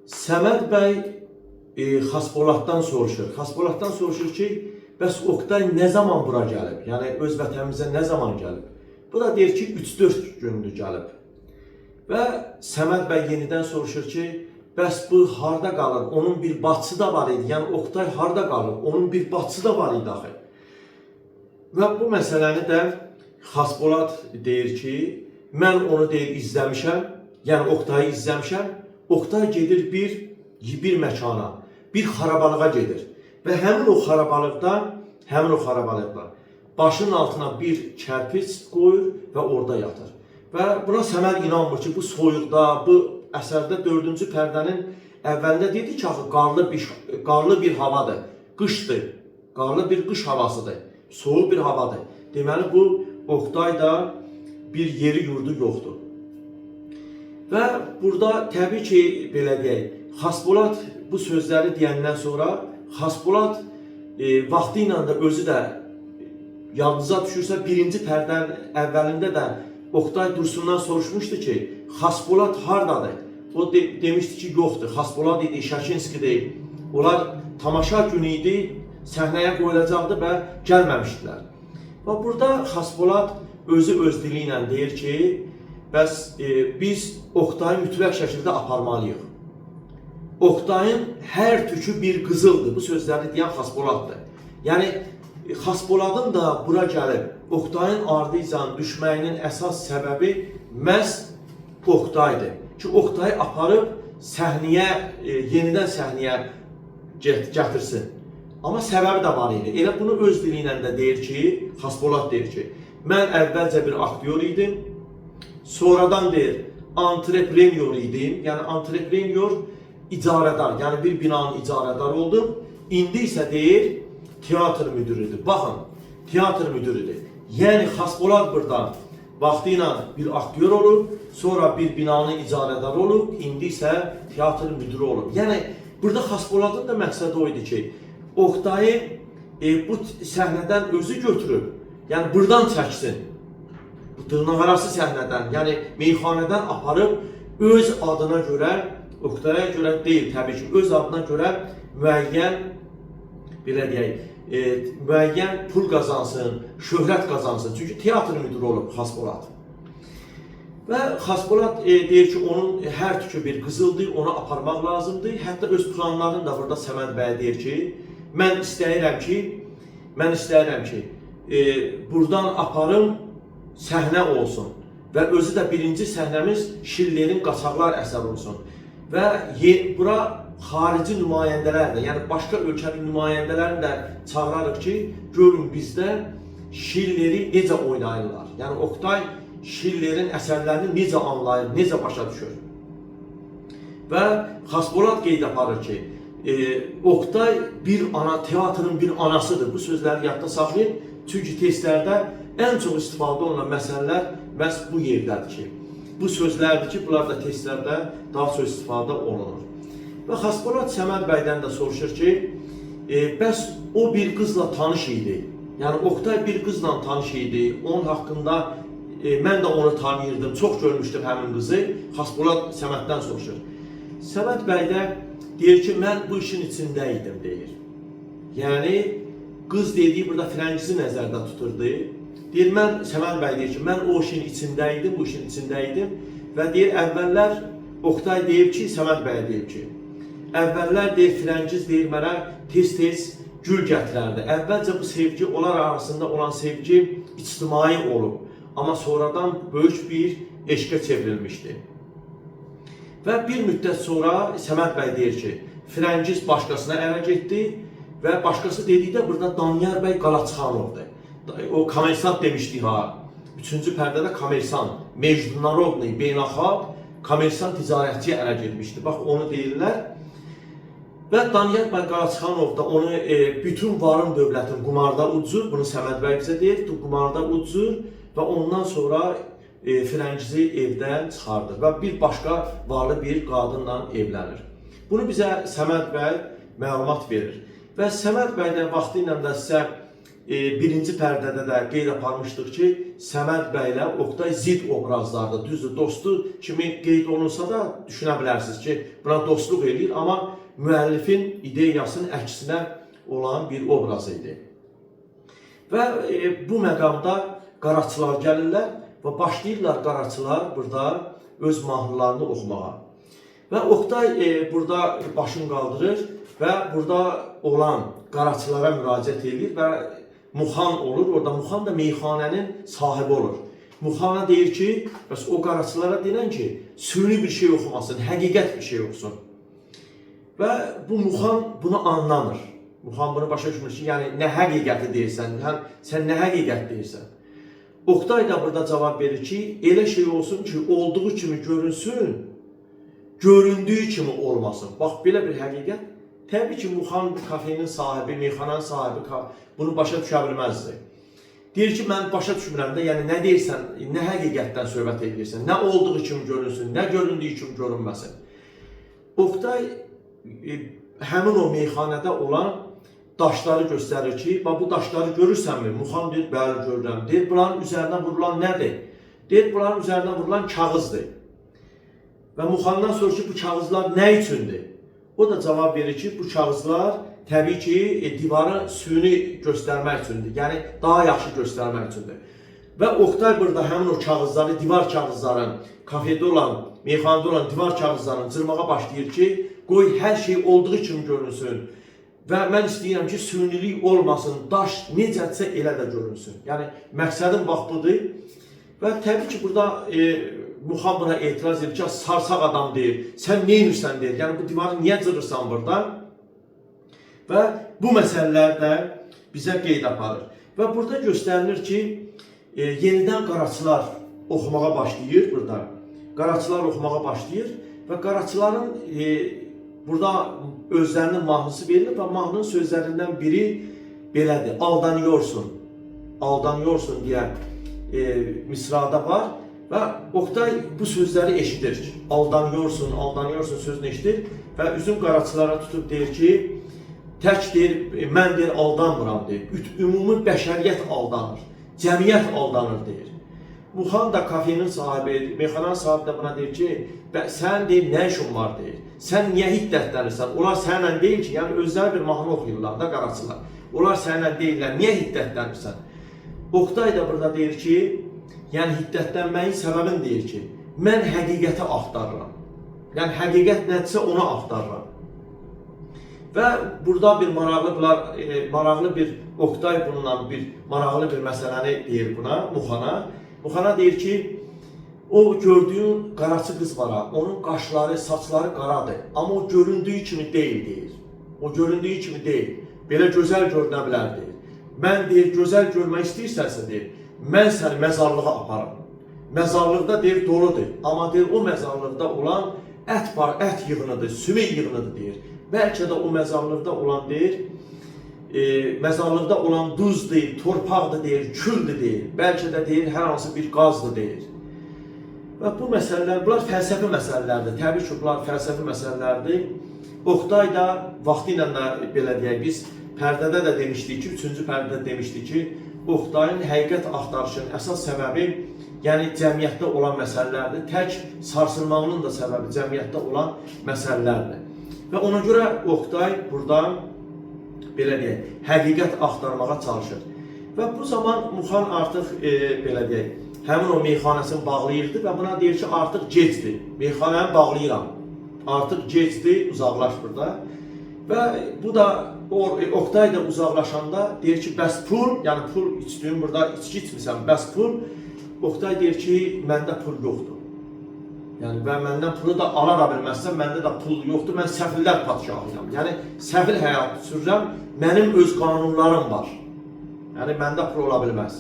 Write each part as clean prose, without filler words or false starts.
Səməd bəy Xaspoladdan soruşur. Xaspoladdan soruşur ki, bəs Oqtay nə zaman bura gəlib? Yəni öz vətənimizə nə zaman gəlib? Bu da deyir ki, 3-4 gündür gəlib. Və Səməd bəy yenidən soruşur ki, bəs bu harda qalır? Onun bir bacısı da var idi. Yəni Oqtay harda qalır? Onun bir bacısı da var idi axı. Və bu məsələni də Xaspolat deyir ki, mən onu deyir izləmişəm, yəni Oqtayı izləmişəm. Oqtay gedir bir məkana, bir xarabalığa gedir. Və həmin o xarabalıqda başının altına bir kərpic qoyur və orada yatır. Və buna Səməd inanmır ki, bu soyuqda, bu əsərdə dördüncü pərdənin əvvəlində dedi ki, axı qarlı bir havadır, qışdır, qarlı bir qış havasıdır, soyuq bir havadır. Deməli bu Oqtay da bir yeri yurdu yoxdur. Və burada təbii ki, belə deyək, Xaspolat bu sözləri deyəndən sonra Xaspolat vaxtı ilə də özü də yadınıza düşürsə birinci pərdənin əvvəlində də Oqtay Dursundan soruşmuşdu ki, Xaspolat hardadır? O demişdi ki, yoxdur. Xaspolat idi, Şəkinski deyil. Onlar tamaşa günü idi, səhnəyə qoyulacaqdı və gəlməmişdilər. Və burada Xaspolat özü öz dili ilə deyir ki, bəs biz Oqtayı mütləq şəkildə aparmalıyıq. Oqtayın hər tükü bir qızıldır. Bu sözləri deyən Xaspolatdır. Yəni Xaspoladın da bura gəlib Oqtayın ardınca düşməyinin əsas səbəbi məhz Oqtaydır. Ki Oqtayı aparıb səhnəyə, yenidən səhnəyə gətirsin. Amma səbəbi də var idi. Elə bunu öz dili ilə də deyir ki, Xaspolat deyir ki, mən əvvəlcə bir aktyor idim. Sonradan deyir, entrepreneur idim. Yəni entrepreneur icarədar, yəni bir binanın icarədarı oldum. İndi isə deyir, teatr müdürüdür. Baxın, teatr müdürüdür. Yəni Xaspolat buradan vaxtı ilə bir aktyor olub, sonra bir binanın icarədarı olub, indi isə teatr müdürü olub. Yəni burada Xaspoladın da məqsədi o idi ki, Oqtayı bu səhnədən özü götürüb, yəni buradan çəksin. Bu dırnaqarası səhnədən, yəni meyxanədən aparıb öz adına görə, Oqtaya görə deyil təbii ki, öz adına görə müəyyən belə deyək, müəyyən pul qazansın, şöhrət qazansın. Çünki teatr müdiri olub Xaspolat. Və Xaspolat deyir ki, onun hər tükü bir qızıldır, onu aparmaq lazımdır. Hətta öz planlarını da burada Səməd bəy deyir ki, mən istəyirəm ki, buradan aparım səhnə olsun və özü də birinci səhnəmiz Şillerin Qaçaqlar əsəri olsun. Və bura xarici nümayəndələr də, yəni başqa ölkənin nümayəndələrini də çağırarıq ki, görün bizdə Şilleri necə oynayırlar. Yəni Oqtay Şillerin əsərlərini necə anlayır, necə başa düşür. Və Xaspolat qeyd aparır ki, Oqtay bir ana, teatrın bir anasıdır. Bu sözləri yadda saxlayın. Çünki testlərdə ən çox istifadə olunan məsələlər məhz bu yerdədir ki, bu sözlərdir ki, bunlar da testlərdə daha çox istifadə olunur. Və Xaspolat Səməd bəydən də soruşur ki, bəs o bir qızla tanış idi. Yəni Oqtay bir qızla tanış idi. Onun haqqında mən də onu tanıyırdım. Çox görmüşdüm həmin qızı. Xaspolat Səməddən soruşur. Səməd bəy də deyir ki, mən bu işin içində idim deyir. Yəni qız dediyi burada Firəngizi nəzərdə tuturdu. Deyir mən Səməd bəy deyir ki, mən o işin içində idim, bu işin içində idim və deyir əvvəllər Oqtay deyib ki, Səməd bəy deyib ki, əvvəllər deyir Firəngiz deyir mənə tez-tez gül gətirərdi. Əvvəlcə bu sevgi onlar arasında olan sevgi ictimai olub, amma sonradan böyük bir eşqə çevrilmişdi. Və bir müddət sonra Səməd bəy deyir ki, Firəngiz başqasına ərə getdi və başqası dedikdə burada Daniyar bəy Qalaçıxanovdur. O kommersant demişdik ha. Üçüncü pərdədə kommersant, mecdunarodный, beynəlxalq kommersant ticarətçi ərə getmişdi. Bax onu deyirlər. Və Daniyar bəy Qaraçıxanov da onu bütün varın dövlətin qumarda udzur. Bunu Səməd bəy bizə deyir. Qumarda udzur və ondan sonra Firəngizi evdən çıxardır və bir başqa varlı bir qadınla evlənir. Bunu bizə Səməd bəy məlumat verir. Və Səməd bəy də vaxtı ilə də sizə birinci pərdədə də qeyd aparmışdıq ki, Səməd bəylə Oqtay zid obrazlardır. Düzdür, dostu kimi qeyd olunsa da düşünə bilərsiniz ki, buna dostluq eləyir, amma müəllifin ideyasının əksinə olan bir obraz idi. Və bu məqamda qaraçılar gəlirlər və başlayırlar qaraçılar burada öz mahnılarını oxumağa. Və Oqtay burada başını qaldırır və burada olan qaraçılara müraciət edir və Muxan olur. Orada Muxan da meyxanənin sahibi olur. Muxana deyir ki, bəs o qaraçılara deyilən ki, süni bir şey oxumasın, həqiqət bir şey oxusun. Və bu Muxan bunu anlamır. Muxan bunu başa düşmür ki, yəni nə həqiqəti deyirsən, sən nə həqiqət deyirsən. Oqtay da burada cavab verir ki, elə şey olsun ki, olduğu kimi görünsün, göründüyü kimi olmasın. Bax, belə bir həqiqət. Təbii ki, Muxan bu kafenin sahibi, meyxananın sahibi bunu başa düşə bilməzdi. Deyir ki, mən başa düşmürəm də, yəni nə deyirsən, nə həqiqətdən söhbət edirsən, nə olduğu kimi görünsün, nə göründüyü kimi görünməsin. Oqtay həmin o meyxanədə olan daşları göstərir ki, bax bu daşları görürsənmi? Muxan deyir, bəli görürəm. Deyir, bunların üzərinə vurulan nədir? Deyir, bunların üzərinə vurulan kağızdır. Və Muxandan soruşur ki, bu kağızlar nə üçündür? O da cavab verir ki, bu kağızlar təbii ki, divarı süni göstərmək üçündür. Yəni daha yaxşı göstərmək üçündür. Və Oqtay burada həmin o kağızları, divar kağızlarını, kafedə olan, meyxanada olan divar kağızlarını cırmağa başlayır ki, qoy hər şey olduğu kimi görünsün. Və mən istəyirəm ki, sünilik olmasın, daş necədirsə elə də görünsün. Yəni məqsədim bax budur. Və təbii ki, burada Muxan buna etiraz edir ki, sarsaq adam deyir, sən nə edirsən deyir, yəni bu divarı niyə cırırsan burada? Və bu məsələlər də bizə qeyd aparır. Və burada göstərilir ki, yenidən qaraçılar oxumağa başlayır burada. Qaraçılar oxumağa başlayır və qaraçıların burada özlərinin mahnısı verilir və mahnının sözlərindən biri belədir: aldanıyorsun, aldanıyorsun deyə misrada var. Və Oqtay bu sözləri eşidir. Aldanıyorsun, aldanıyorsun sözünü eşidir və üzün qaraçılara tutub deyir ki, tək deyir, mən deyir aldanmıram deyir. Ümumi bəşəriyyət aldanır, cəmiyyət aldanır deyir. Muxan da kafenin sahibi, meyxananın sahibi də buna deyir ki, sən deyir nə işin var deyir. Sən niyə hiddətlənirsən? Onlar səninlə deyil ki, yəni özləri bir mahnı oxuyurlar da qaraçılar. Onlar səninlə deyirlər, niyə hiddətlənirsən? Oqtay da burada deyir ki, yəni hiddətlənməyin səbəbini deyir ki, mən həqiqəti axtarıram. Yəni həqiqət nədirsə onu axtarıram. Və burada bir maraqlı bunlar maraqlı bir Oqtay bununla bir maraqlı bir məsələni deyir buna, Muxana. Muxana deyir ki, o gördüyün qaraçı qız var ha, onun qaşları, saçları qaradır, amma o göründüyü kimi deyil deyir. O göründüyü kimi deyil. Belə gözəl görünə bilər deyir. Mən deyir, gözəl görmək istəyirsənsə deyir, mən səni məzarlığa aparım. Məzarlıqda deyir doludur, amma deyir o məzarlıqda olan ət var, ət yığınıdır, sümük yığınıdır deyir. Bəlkə də o məzarlıqda olan deyir, məzarlıqda olan duz deyil, torpaqdır deyir, küldür deyir. Bəlkə də deyir hər hansı bir qazdır deyir. Və bu məsələlər, bunlar fəlsəfi məsələlərdir. Təbii ki, bunlar fəlsəfi məsələlərdir. Oqtay da vaxtı ilə də belə deyək, biz pərdədə də demişdik ki, üçüncü pərdədə demişdik ki, Oqtayın həqiqət axtarışının əsas səbəbi, yəni cəmiyyətdə olan məsələlərdir. Tək sarsılmağının da səbəbi cəmiyyətdə olan məsələlərdir. Və ona görə Oqtay burada belə deyək, həqiqət axtarmağa çalışır. Və bu zaman Muxan artıq belə deyək, həmin o meyxanəsini bağlayırdı və buna deyir ki, artıq gecdir. Meyxanəni bağlayıram. Artıq gecdir, uzaqlaş burada. Və bu da Oqtay da uzaqlaşanda deyir ki, bəs pul, yəni pul içdiyim burada içki içmirsən, bəs pul? Oqtay deyir ki, məndə pul yoxdur. Yəni və məndən pulu da ala da bilməzsən, məndə də pul yoxdur. Mən səfillər padşahıyam. Yəni səfil həyat sürürəm. Mənim öz qanunlarım var. Yəni məndə pul ola bilməz.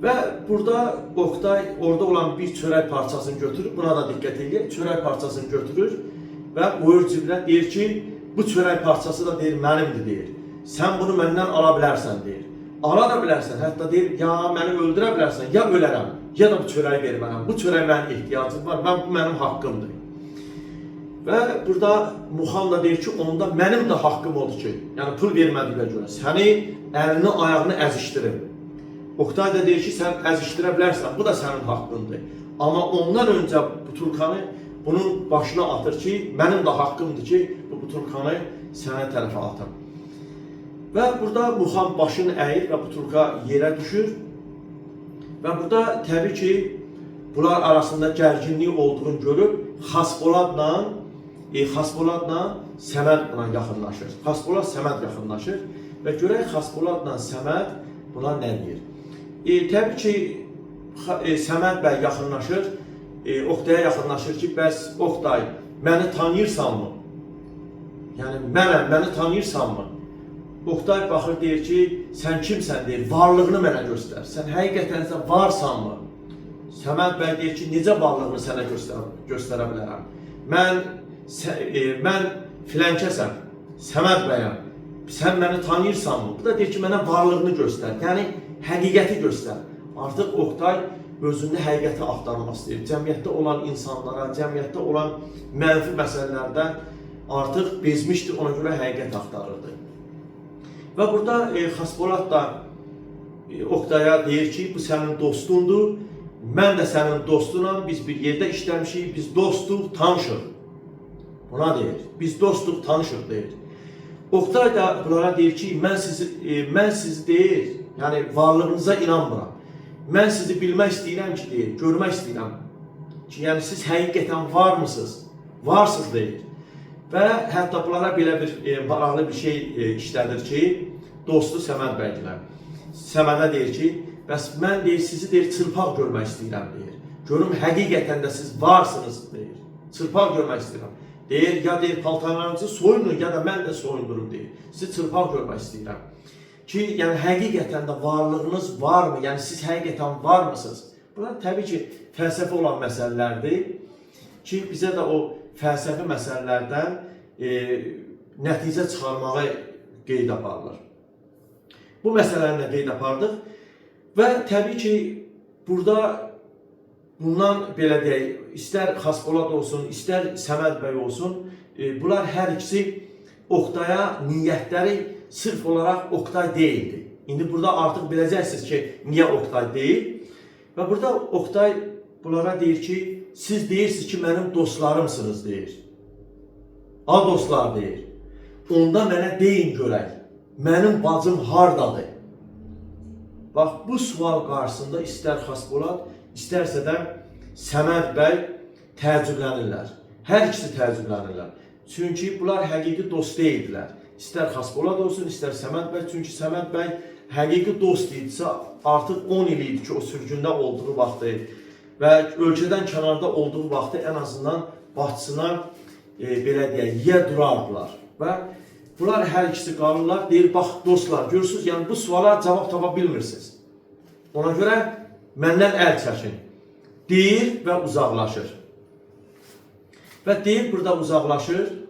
Və burada Oqtay orada olan bir çörək parçasını götürür. Buna da diqqət edin. Çörək parçasını götürür və qoyur cibinə, deyir ki, bu çörək parçası da deyir mənimdir deyir. Sən bunu məndən ala bilərsən deyir. Ala da bilərsən, hətta deyir, ya məni öldürə bilərsən, ya ölərəm, ya da bu çörəyi vermərəm. Bu çörək mənim ehtiyacım var, bu mənim haqqımdır. Və burada Muxam da deyir ki, onda mənim də haqqım odur ki, yəni pul vermədiyinə görə səni əlini ayağını əzişdirim. Oqtay da deyir ki, sən əzişdirə bilərsən, bu da sənin haqqındır. Amma ondan öncə butulkanı bunun başına atır ki, mənim də haqqımdır ki, bu butulkanı sənə tərəfə atım. Və burada Muxam başını əyir və butulka yerə düşür. Və burada təbii ki, bunlar arasında gərginlik olduğunu görüb Xaspoladla Səməd buna yaxınlaşır. Xaspolat Səməd yaxınlaşır və görək Xaspoladla Səməd buna nə deyir. Təbii ki, Səməd bəy yaxınlaşır, Oqtaya yaxınlaşır ki, bəs Oqtay, məni tanıyırsanmı? Yəni mənəm, məni tanıyırsanmı? Oqtay baxır deyir ki, sən kimsən deyir, varlığını mənə göstər. Sən həqiqətən sən varsanmı? Səməd bəy deyir ki, necə varlığını sənə göstərə bilərəm? Mən filankəsəm, Səməd bəyəm. Sən məni tanıyırsanmı? Bu da deyir ki, mənə varlığını göstər. Yəni həqiqəti göstər. Artıq Oqtay özündə həqiqəti axtarmaq istəyir. Cəmiyyətdə olan insanlara, cəmiyyətdə olan mənfi məsələlərdən artıq bezmişdi, ona görə həqiqət axtarırdı. Və burada Xaspolat da Oqtaya deyir ki, bu sənin dostundur. Mən də sənin dostunam, biz bir yerdə işləmişik, biz dostuq, tanışıq. Buna deyir. Biz dostuq, tanışıq deyir. Oqtay da bunlara deyir ki, mən sizi deyir, yəni varlığınıza inanmıram. Mən sizi bilmək istəyirəm ki, deyir, görmək istəyirəm ki, yəni siz həqiqətən varmısınız? Varsınız deyir. Və hətta bunlara belə bir maraqlı bir şey işlədir ki, dostu Səməd bəygilə. Səmədə deyir ki, bəs mən deyir sizi deyir çılpaq görmək istəyirəm deyir. Görüm həqiqətən də siz varsınız deyir. Çılpaq görmək istəyirəm. Deyir, ya deyir paltarlarınızı soyunun ya da mən də soyundurum deyir. Sizi çılpaq görmək istəyirəm. Ki, yəni həqiqətən də varlığınız varmı? Yəni siz həqiqətən varmısınız? Bunlar təbii ki, fəlsəfi olan məsələlərdir ki, bizə də o fəlsəfi məsələlərdən nəticə çıxarmağı qeyd aparılır. Bu məsələni də qeyd apardıq və təbii ki, burada bundan belə deyək, istər Xaspolat olsun, istər Səməd bəy olsun, bunlar hər ikisi Oqtaya niyyətləri sırf olaraq Oqtay deyildi. İndi burada artıq biləcəksiniz ki, niyə Oqtay deyil. Və burada Oqtay bunlara deyir ki, siz deyirsiniz ki, mənim dostlarımsınız deyir. A dostlar deyir. Onda mənə deyin görək, mənim bacım hardadır? Bax, bu sual qarşısında istər Xaspolat, istərsə də Səməd bəy təəccüblənirlər. Hər ikisi təəccüblənirlər. Çünki bunlar həqiqi dost deyildilər. İstər Xaspolat olsun, istər Səməd bəy. Çünki Səməd bəy həqiqi dost idisə, artıq 10 il idi ki, o sürgündə olduğu vaxtı və ölkədən kənarda olduğu vaxtı ən azından bacısına belə deyək, yiyə durardılar. Və bunlar hər ikisi qalırlar, deyir, bax dostlar, görürsünüz, yəni bu suala cavab tapa bilmirsiniz. Ona görə məndən əl çəkin. Deyir və uzaqlaşır. Və deyir burada uzaqlaşır.